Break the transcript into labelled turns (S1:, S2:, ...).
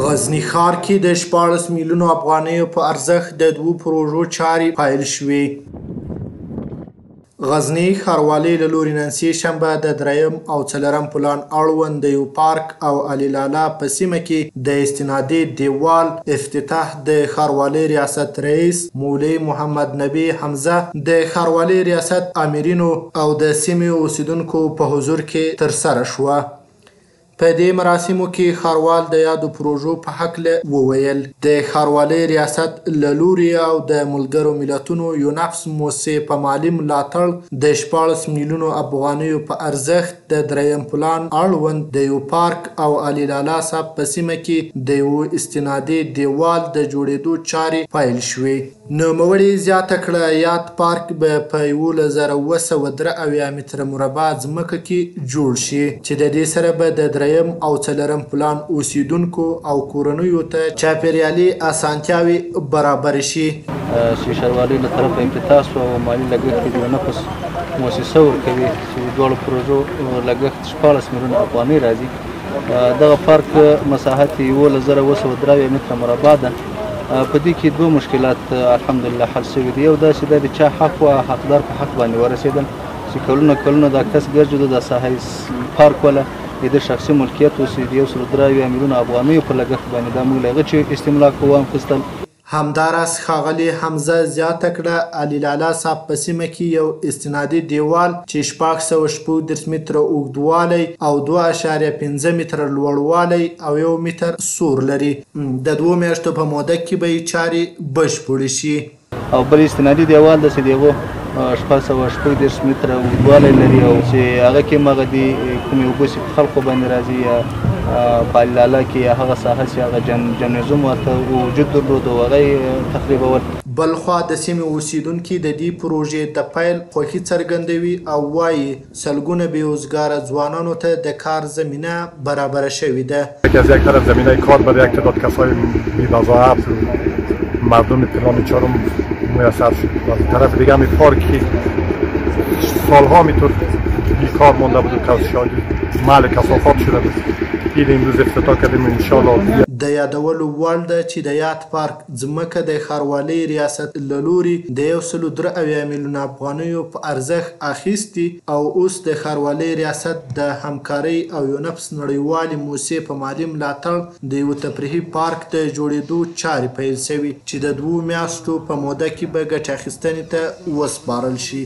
S1: غزني ښار کې د 16 میلیونو افغانیو په ارزښت د دوو پروژو چارې پیل شوې. غزني ښاروالۍ له لوري نن سې شنبه د دریم او څلورم پلان اړوند د یو پارک او علي لالا په سیمه کې د استنادي دیوال افتتاح د ښاروالۍ ریاست رئیس مولوي محمد نبي حمزه، د ښاروالۍ ریاست آمرینو او د سیمې اوسیدونکو په حضور کې ترسره شوه. په دې مراسمو کې ښاروال د یادو پروژو په هکله وویل، د ښاروالۍ ریاست له لوري او د ملګرو ملتونو یونفس موسسې په مالي ملاتړ د 16 میلیونو افغانیو په ارزښت د دریم پلان اړوند د یو پارک او علي لالا صاحب په سیمه کې د یو استنادي دیوال د جوړېدو چارې پیل شوې. نوموړي زیاته کړه، یاد پارک به په 11773 متره مربع ځمکه کې جوړ شي، چې د دې سره به د دریم او څلورم پلان اوسیدونکو او کورنیو ته چاپېریالي اسانتیاوې برابرې شي.
S2: چې ښاروالۍ له طرفه افتتاح شوه او مالي لګښت یې د یونفس موسسه ورکوي، چې د دواړو پروژو لګښت 16 میلیونه افغانۍ راځي. دغه پارک مساحت یې 11773 متره مربع ده. په دې کې دوه مشکلات الحمدلله حل شوي دي. یو دا چې دا د چا حق و، حقدار په حق باندې ورسېدل، چې کلونه کلونه دا کس ګرځېده، دا ساحه پارک وله د شخصي ملکیت و، چې د 173 میلیونه افغانیو په لګښت باندې دا موږ له هغه چې استملاک وانخیستل.
S1: همداراز ښاغلي حمزه زیاته کړه، علي لالا صاحب په سیمه کې یو استنادي دیوال چې 636 متره اوږدوالی او 2.5 متره لوړوالی او 1 متر سور لري، د 2 میاشتو په موده کې به یې چارې بشپړې شي.
S2: او بل استنادي دیوال ده چې د هغو 636 متره اوږدوالی لري، او چې هغه کې هم هغه دي کومې اوبه چې په خلکو باندې راځي یا په علي لالا کې یا هغه ساحه چې هغه جنیزم ورته وجود درلود او هغه یې تخریبول.
S1: بلخوا د سیمې اوسیدونکي د دې پروژې د پیل خوښي څرګندوي او وايي، سلګونه بې روزګاره ځوانانو ته د کار زمینه برابره شوې ده.
S3: که از یک طرف زمینه کار برای یک تعداد کسای بی‌بضاعت مردم پلان چهارم میسر شد، از طرف دیگه هم پارکی سالها میتون بیکار مونده بود و محل کثافات شده بود، این امروز افتتاح کردیم انشالله.
S1: د یادولو وړ ده چې د یاد پارک ځمکه د ښاروالۍ ریاست له لوري د 173 میلیونه افغانیو په ارزښت اخیستې او اوس د ښاروالۍ ریاست د همکارۍ او یونفس نړیوالې موسسې په مالي ملاتړ د یو تفریحي پارک د جوړېدو چارې پیل شوې، چې د 2 میاشتو په موده کې به ګټې اخیستنې ته وسپارل شي.